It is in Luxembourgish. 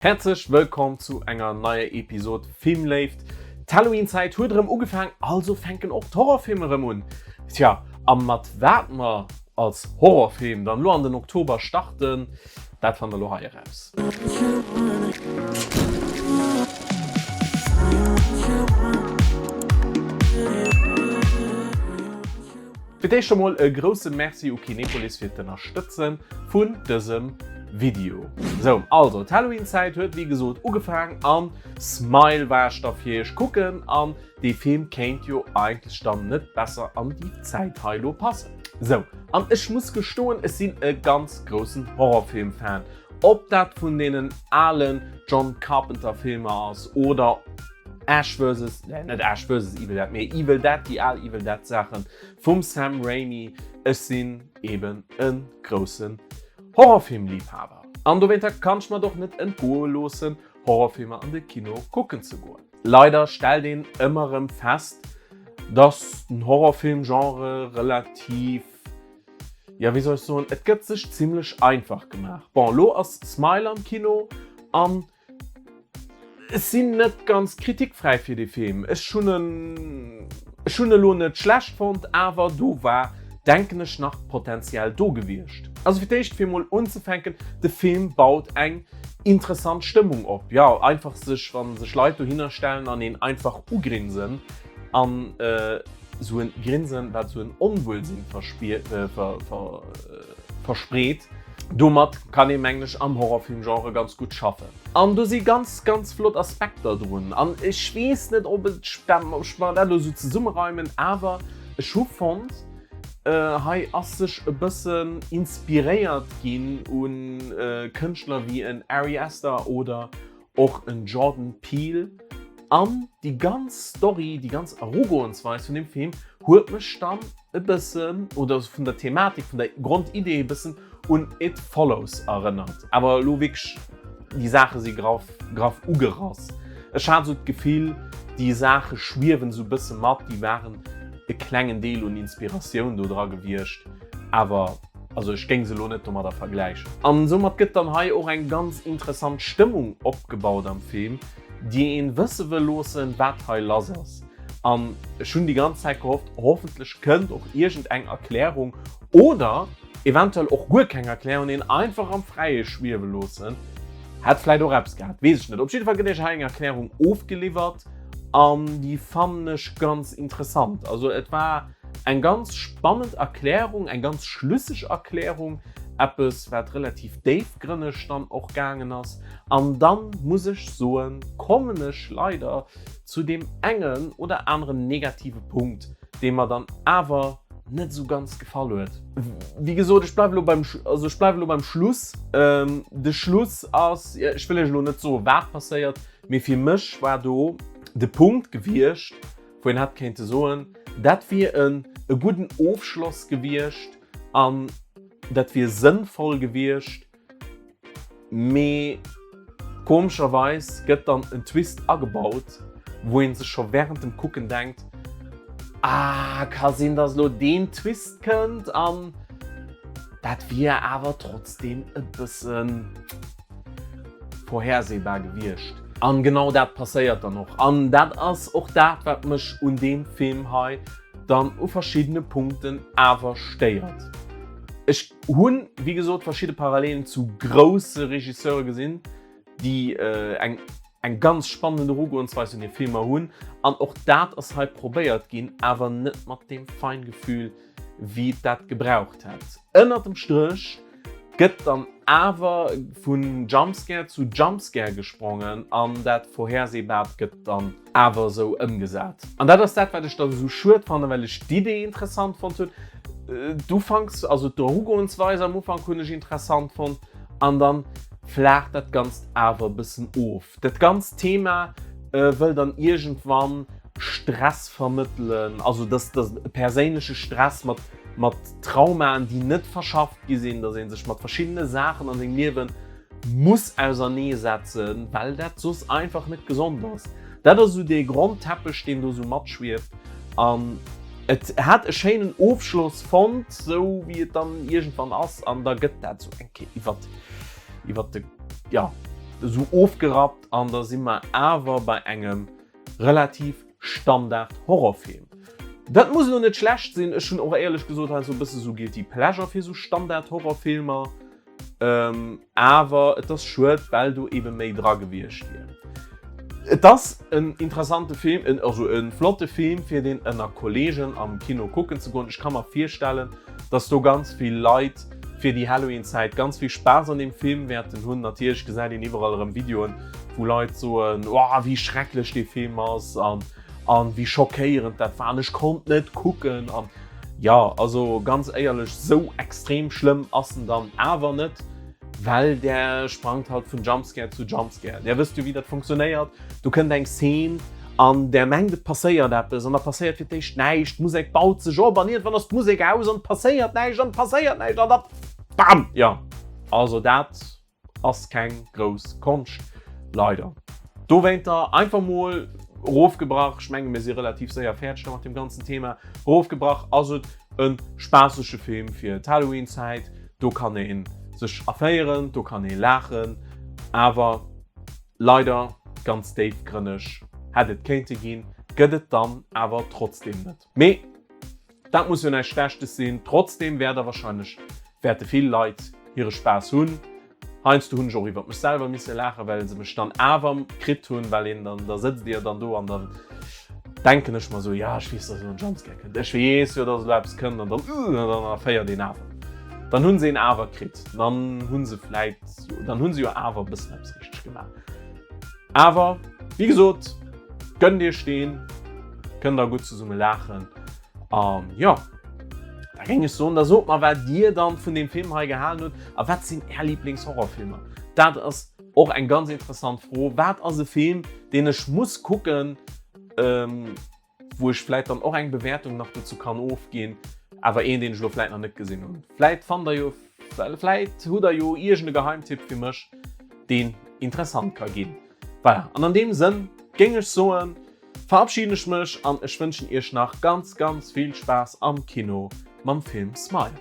Häerzlech wëllkomm zu enger neier Episode Filmléift. D'Halloween-Zäit huet erëm ugefaang, also fänken och d'Horrorfilmer erëm un. Tja, a mat wat mer als Horrorfilm dann elo an den Oktober starten, dat fannt der elo hei eraus. Fir d'éischt emol e grousse Merci u Kinepolis fir d'Ënnerstëtze vun dësem Video. Sou, also d'Halloween-Zäit huet wéi gesot ugefaang an smile war ech da fir iech kucken an dee Film kéint jo eigentlech dann net besser an déi Zäit hei elo passen. Sou, an ech muss gestoen, ech sinn e ganz groussen Horrorfilm-Fan, ob dat vun deenen alen John Carpenter-Filmer ass oder Ash vs. Nee, net Ash vs. Evil Dead, mee Evil Dead, déi al Evil Dead Saachen vum Sam Raimi. Ech sinn eben e groussen Horrorfilmliebhaber. An dowéinter kann ech mer et och net entgoe loossen, Horrorfilmer an de Kino kucken ze goen. Leider stellt een ëmmer erëm fest, dass den Horrorfilm-Genre relativ, jo wéi soll ech soen, et gëtt sech zimlech einfach gemaach. Bon, elo ass Smile am Kino an Ech sinn net ganz kritikfräi fir dee Film. Ech hunn en, ech hunn elo net schlecht fonnt, awer do war, denken ech, nach Potential do gewiescht. Also fir d'éischt fir mol unzefänken, de Film baut eng interessant Stëmmung op. Jo, einfach sech, wa sech Leit dohinner stellen an een einfach ugrinsen an esou en Grinsen, wat esou en Onwuelsinn verspreet. Domat kann ee mengen ech am Horrorfilm-Genre ganz gutt schaffen. An do si ganz, ganz flott Aspekter drun. An ech weess net, ob et, ob ech mer dat elo esou zesummereimen, awer ech hu fonnt, hei ass sech e bëssen inspiréiert ginn u Kënschtler wéi en Ari Aster oder och en Jordan Peele. An déi ganz Story, déi ganz Erugoensweis vun deem Film huet mech dann e bëssen, oder vun der Thematik, vun der Grondidee e bëssen un It Follows erënnert. Awer elo wierklech, déi Saache si graff, graff ugerass. Ech hat esou d'Gefill, déi Saache schwiewen esou e bësse mat, déi waren e klengen Deel un Inspiratioun do dra gewiescht, awer also ech géing se elo net domadder vergläichen. An soumat gëtt dann hei och eng ganz interessant Stëmmung opgebaut am Film, déi een wësse wëll loossen, wat hei lass ass. An ech hunn déi ganz Zäit gehofft, hoffentlech kënnt och iergend eng Erklärung oder eventuell och guer keng Erklärung, een einfach am Fräie schwiewe loossen. Hätt vläit och eppes gehat, weess ech net. Op jidde Fall gëtt iech hei eng Erklärung ofgeliwwert an déi fannen ech ganz interessant. Also et war eng ganz spannend Erklärung, eng ganz schlüsseg Erklärung, eppes wat relativ déifgrënneg dann och gaangen ass. An dann muss ech soen, kommen ech leider zu deem engen oder aneren negative Punkt, dee mer dann awer net esou ganz gefall huet. Wéi gesot, ech bleiwe lo beim, also ech bleiwe lo beim Schluss. De Schluss ass, ech wëll Iech elo net soen, wat passéiert, mee fir mech war do de Punkt gewiescht, wou een hätt kéinte soen, dat wier en e gudden Ofschloss gewiescht an dat wier sënnvoll gewiescht, Mee komescherweis gëtt dann en Twist agebaut, wou een sech scho während dem Kucken denkt, Ah, ka sinn, dass elo deen Twist kënnt an dat wier awer trotzdem e bësse vorhersehbar gewiescht. An genau dat passéiert dann och. An dat ass och dat, wat mech un deem Film hei dann u verschiddene Punkten awer stéiert. Ech Hunn wéi gesot verschidde Parallelen zu grousse Regisseure gesinn, déi eng eng ganz spannend Erugoensweis un hir Filmer hunn an och dat ass hei probéiert ginn, awer net mat deem Feingefühl wéi et dat gebraucht hätt. Ënnert dem Stréch gëtt dann awer vun Jumpscare zu Jumpscare gesprongen an dat Vorhersehbart gëtt dann awer esou ëmgesat. An dat ass dat, wat ech dann esou schued fannen, well ech d'Idee interessant fonnt hunn. D'Ufanks, also d'Erugoensweis am Ufank hunn ech interessant fonnt an dann flaacht dat Ganzt awer e bëssen of. Dat ganzt Thema wëll dann iergendwann Stress vermëttelen, also dass dass e perséinleche Stress mat mat Traumaen, déi net verschafft gi sinn, dass ee sech mat verschiddene Saachen an sengem Liewen muss ausernee setzen, well dat soss einfach net gesond ass. Dat ass esou dee Grondteppech, deen do esou matschwieft. An et hat e schéinen Ofschloss fonnt, esou wéi et dann iergendwann ass. An da gëtt dat esou eng Kéier iwwert, iwwert de, jo. Esou ofgerappt an da si mer awer bei engem relativ Standard Horrorfilm. Dat muss elo net schlecht sinn, ech hunn och éierlech gesot heiansdo e bësse sou Guilty Pleasure fir sou Standard Horrorfilmer, awer et ass schued, well do ebe méi dra gewiescht wier. Et ass en interessante Film, also e flotte Film fir deen ënner Kollegen am Kino kucken ze goen. Ech ka mer virstellen, dass do ganz vill Leit fir déi Halloween-Zäit ganz vill Spaass an deem Film wäerten hunn. Natierlech gesäit een iwwerall erëm Videoen, wou Leit soen, oh wéi schrecklech dee Film ass an an wéi schockéierend dat war an ech konnt net kucken an jo, also ganz éierlech, sou extrem schlëmm ass en dann awer net, well där sprangt halt vun Jumpscare zu Jumpscare. Där wësst jo wéi dat funktionéiert, do kënnt eng Szene an där mengt et passéiert eppes an da passéiert fir d'éischt näischt, d'Musek baut sech op an iergendwann ass d'Musek aus an et passéiert näischt an et passéiert näischt an da bam! Jo, also dat ass keng grouss Konscht, leider. Dowéinter einfach mol erofgebrach, ech menge mir si relativ séier fäerdeg da mat deem ganzen Thema, erofgebrach ass et e spaassege Film fir d'Halloween-Zäit, do kann ee sech erféieren, do kann ee laachen, awer leider ganz déifgrënneg hätt et kéinte ginn, gëtt et dann awer trotzdem net. Mee Dat muss jo näischt Schlechtes sinn. Trotzdem wäert der wahrscheinlech wäerte vill Leit hire Spaass hunn. Heiansdo hunn ech och iwwert mech selwer misse laachen, well se mech dann awer kritt hunn, well een dann, da sëtzt Dir dann do an dann denken ech mer esou, ja ech weess, dass elo en Jumpscare kënnt, ech weess jo, dass elo eppes kënnt an dann, uh, dann erféiert een awer. Dann hunn se een awer kritt, dann hunn se vläit, dann hunn se jo awer e bëssen eppes richteg gemaach. Awer wéi gesot, gönnt Iech deen, kënnt der gutt zesumme laachen an jo, da géing ech soen, da sot mer wat Dir dann vun deem Film hei gehalen hutt a wat sinn Är Lieblingshorrorfilmer? Dat ass och eng ganz interessant Fro. Wat ass e Film, deen ech muss kucken? Wou ech vläit dann och eng Bewäertung nach dozou kann ofginn, awer een, deen ech elo vläit nach net gesinn hunn. Vläit fannt der jo, vläit hutt der jo iergend e Geheimtipp fir mech, deen interessant ka ginn. Voilà, an an deem Sënn géing ech soen, verabschiden ech mech an ech wënschen iech nach ganz, ganz vill Spaass am Kino mam Film Smile.